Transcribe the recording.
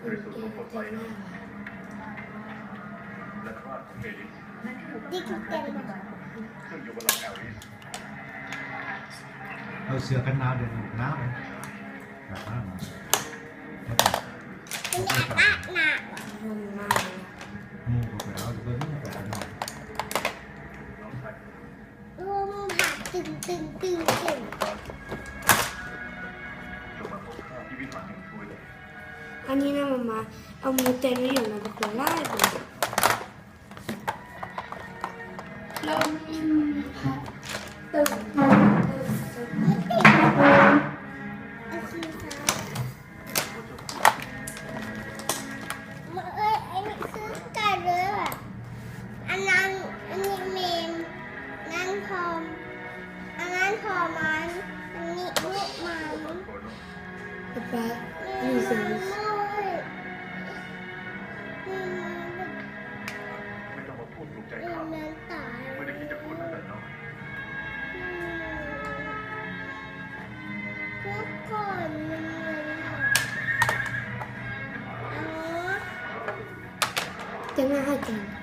ໂດຍສູນລົມປົດໄຟ ແລະ ຄາດເອລິສ ດິຈິຕອນ ເຊິ່ງຢູ່ບົນຫຼັງແອລລິສ. ເອົາເສື້ອກັນໜາວ ເດີນໜາວເລີຍ ອາບນ້ຳ ມັນຢາກອາບນ້ຳ ງງມາກ ງງກໍໄປເອົາ ເບິ່ງໄປເອົາ ລົມພັດຕຶງໆໆໆ ອັນນີ້ນະມາມາ ເອົາມືແຕະໄວ້ຢູ່ນະ ບັກຫຼາຍ ລົມພັດຕຶງໆໆໆ ເອີຍ ອັນນີ້ຄືກັນເດີ ອັນນັ້ນ ອັນນີ້ແມ່ນ ນັ້ນພໍ່ ອັນນັ້ນພໍ່ມັນ ອັນນີ້ລູກມັນ ປະປາ ແມ່ມັນນ້ອຍ ແມ່ມັນ ໄມ່ຕ້ອງມາພູດຖືກໃຈຂ້າ ແມ່ມັນຕາຍ ບໍ່ໄດ້ຄິດຈະພູດນຳກັນເນາະ. ອືມ ທຸກຄົນ ຈະມາຫາກັນ